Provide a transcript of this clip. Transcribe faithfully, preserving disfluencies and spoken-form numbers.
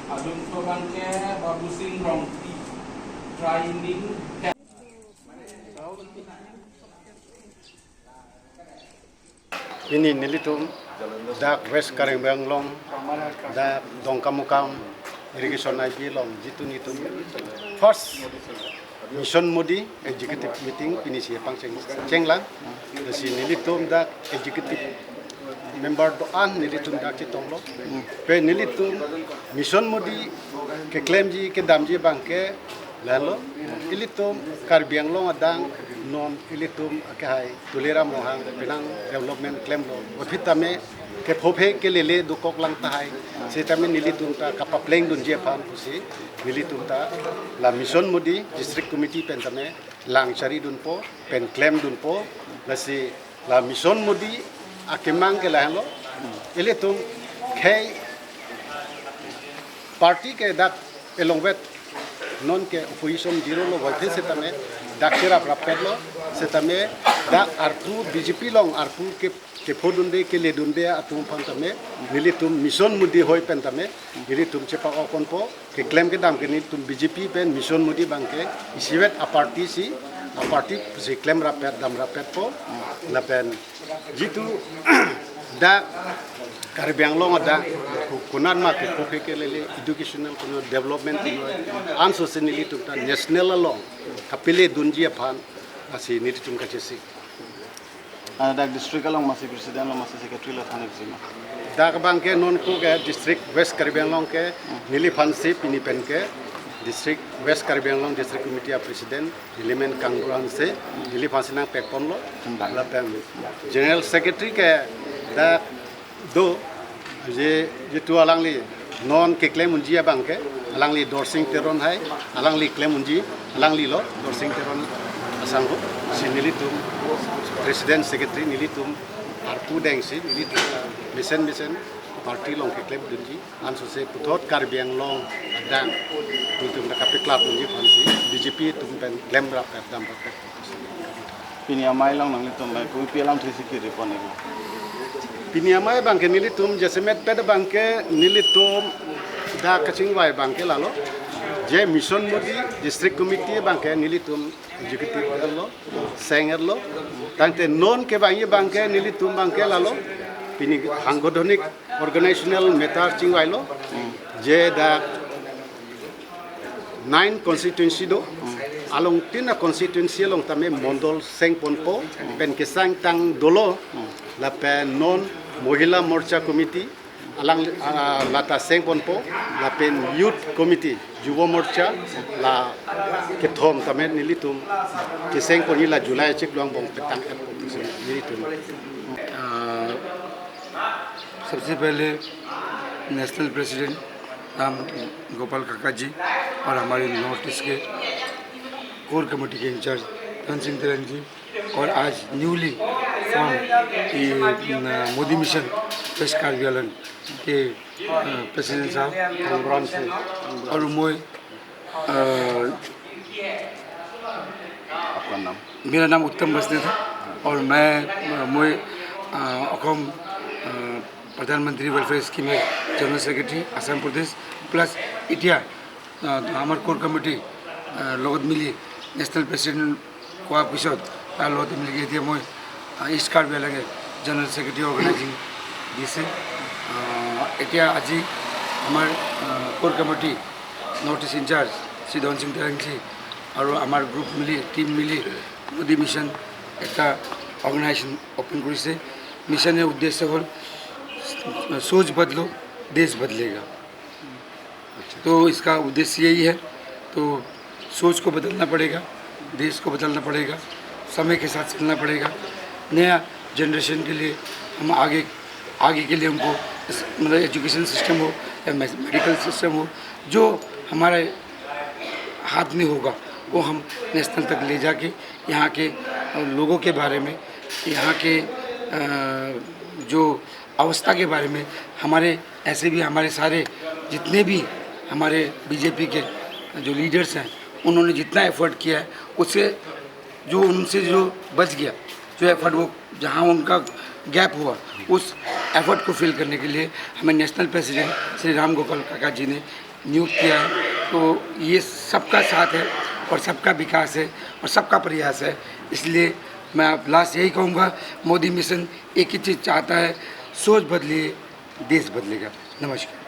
Alun Sobangke Babu Singh Rongpi training camp. Pini nelitum dak West Karbi Anglong, dak Dongkamukam irrigation I P along jitu nelitum first Mission Modi executive meeting pini si pangcheng chenglang. Lasi nelitum dak executive member do-an nelitum dak chetonglo. Pen nelitum Mission Modi keklemji kedamji abangke lalo. Ilitum Karbi Anglong adang non ilitum akehai Tuliram Ronghang penang development klemlo. Aphi tame kephophe kelele dokok lang tahai. Setame nelitum ta kapaplengdunji aphan pusi nelitum ta la Mission Modi District Committee pen tame lang charidunpo, pen klemdunpo, lasi la Mission Modi akemang ke lahenlo. Ilitum khei party ke dak elongvet non ke opposition zero lo boithe setame dak cherap rappetlo setame dak arpu B J P along arpu ke kephodunde keledunde atum aphan tame nelitum Mission Modi hoi pen tame nelitum chepa-okonpo. Keklem kedam ke nelitum B J P pen Mission Modi abangke isivet aparty si aparty si klem rappet dam rappetpo. Lapen jitu dak Karbi Anglong adak ku- konat ma kephophe kelele educational kuno development kuno anso si nelitum ta national along kapeledunji aphan asi nelitum kachesik. Ah, dak district along masi president along masi secretary la than-ik jima. Dak abangke non ko ke district West Karbi Anglong ke neliphan si pini pen ke district West Karbi Anglong District Committee a president nelimen Kangburan si neliphan si nangpekponlo. Lapen general secretary ke dak do je jitu alangli non keklem unji abangke alangli Dorsing Teron hai alangli klem unji alanglilo Dorsing Teron asangho si nelitum president secretary nelitum arpu deng si nelitum mesen mesen party along keklemdunji anso si puthot Karbi Anglong adang nelitum dak kapeklarpunji aphan si B J P atum pen klem rappet dam rappet. Pini amei along nanglitum bai kopi alamthe si kiri pon-iklo? Pini amei abangke nelitum jasemet pet abangke nelitum dak kachingvai abangke lalo. Je Mission Modi District Committee abangke nelitum executive lo, seng lo. Tangte non kevangji abangke nelitum abangke lalo. Pini sangodhonik organizational matter chingvailo. Je dak nine constituency do. Along tin a constituency along tame mondol sengponpo, pen kesang tang dolo, lapen non Mohila Morcha Committee, alang, ah, lata sengponpo, lapen Youth Committee, Yuva Morcha, la kethom tame nelitum kesengponji la July chiklo angbong petang-etpo nelitum. Ah, सबसे पहले national president Ram गोपाल काका जी और हमारे north east के core committee के इंचार्ज धन सिंह तेरंग जी और आज न्यूली फॉर्म ये, न, मोदी मिशन वेस्ट कार्बी आंगलोंग के, अ, प्रेसिडेंट साहब और মই, अ, आपका नाम? मेरा नाम उत्तम बस्नेत है और मैं, अ, মই, अ, অসম, अ, প্ৰধানমন্ত্ৰী ৱেলফেয়াৰ স্কিমৰ জেনেৰেল ছেক্ৰেটাৰী আছাম প্ৰদেশ, প্লাছ এতিয়া, আহ, আমাৰ কোৰ কমিটি, আহ, লগত মিলি নেশ্যনেল প্ৰেচিডেণ্ট কোৱাৰ পিছত তাৰ লগতে মিলি এতিয়া মই, আহ, ইষ্ট কাৰ্বি আংলঙে জেনেৰেল ছেক্ৰেটাৰী অৰ্গেনাইজিং দিছে। আহ, এতিয়া আজি আমাৰ, আহ, কোৰ কমিটি নৰ্থ ইষ্ট ইনচাৰ্জ শ্ৰী ধন সিং তেৰাংজী আৰু আমাৰ গ্ৰুপ মিলি, টিম মিলি মোদী মিছন এটা অৰ্গেনাইজেশ্যন অপেন কৰিছে। মিছনৰ উদ্দেশ্য হ'ল, सोच बदलो, देश बदलेगा। तो इसका उद्देश्य यही है। तो सोच को बदलना पड़ेगा, देश को बदलना पड़ेगा, समय के साथ चलना पड़ेगा। नया जनरेशन के लिए हम आगे, आगे के लिए हमको इस, मतलब एजुकेशन सिस्टम हो या मे-, मेडिकल सिस्टम हो, जो हमारे हाथ में होगा, वो हम नेशनल तक ले जाके यहाँ के, अ, लोगों के बारे में, यहाँ के, अ, जो अवस्था के बारे में, हमारे, ऐसे भी हमारे सारे जितने भी हमारे बीजेपी के जो लीडर्स हैं, उन्होंने जितना एफर्ट किया है, उससे जो उनसे जो बच गया, जो एफर्ट वो, जहाँ उनका गैप हुआ, उस एफर्ट को फिल करने के लिए हमें नेशनल प्रेसिडेंट श्री राम गोपाल काका जी ने नियुक्त किया है, तो ये सबका साथ है और सबका विकास है और सबका प्रयास है। इसलिए मैं आप लास्ट यही कहूँगा, मोदी मिशन एक ही चीज़ चाहता है, सोच बदलिए, देश बदलेगा। नमस्कार।